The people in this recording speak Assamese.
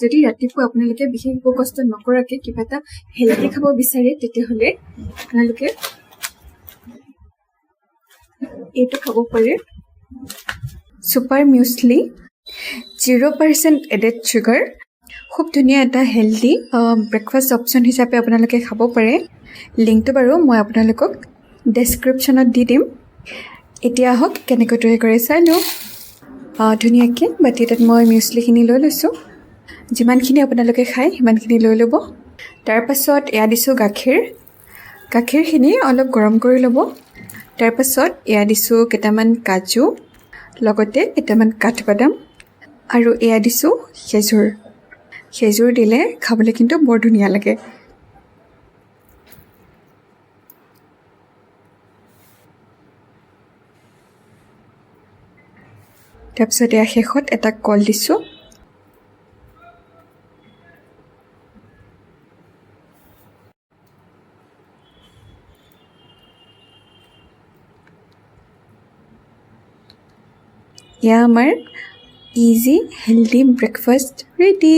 যদি ৰাতিপুৱা আপোনালোকে বিশেষ একো কষ্ট নকৰাকৈ কিবা এটা হেল্ডি খাব বিচাৰে, তেতিয়াহ'লে আপোনালোকে এইটো খাব পাৰে। Super muesli, 0% added sugar, খুব ধুনীয়া এটা হেল্ডি ব্ৰেকফাষ্ট অপশ্যন হিচাপে আপোনালোকে খাব পাৰে। লিংকটো বাৰু মই আপোনালোকক ডেছক্ৰিপশ্যনত দি দিম। এতিয়া আহক কেনেকৈ তৈয়াৰ কৰে চাই লওঁ। ধুনীয়াকৈ বাতি এটাত মই মিউচলিখিনি লৈ লৈছোঁ। যিমানখিনি আপোনালোকে খায় সিমানখিনি লৈ ল'ব। তাৰপাছত এয়া দিছোঁ গাখীৰ। গাখীৰখিনি অলপ গৰম কৰি ল'ব। তাৰপাছত এয়া দিছোঁ কেইটামান কাজু, লগতে কেইটামান কাঠবাদাম আৰু এয়া দিছোঁ খেজুৰ। খেজুৰ দিলে খাবলৈ কিন্তু বৰ ধুনীয়া লাগে। তাৰপিছত এয়া শেষত এটা কল দিছোঁ। এয়া আমাৰ ইজি হেল্ডি ব্ৰেকফাষ্ট ৰেডি।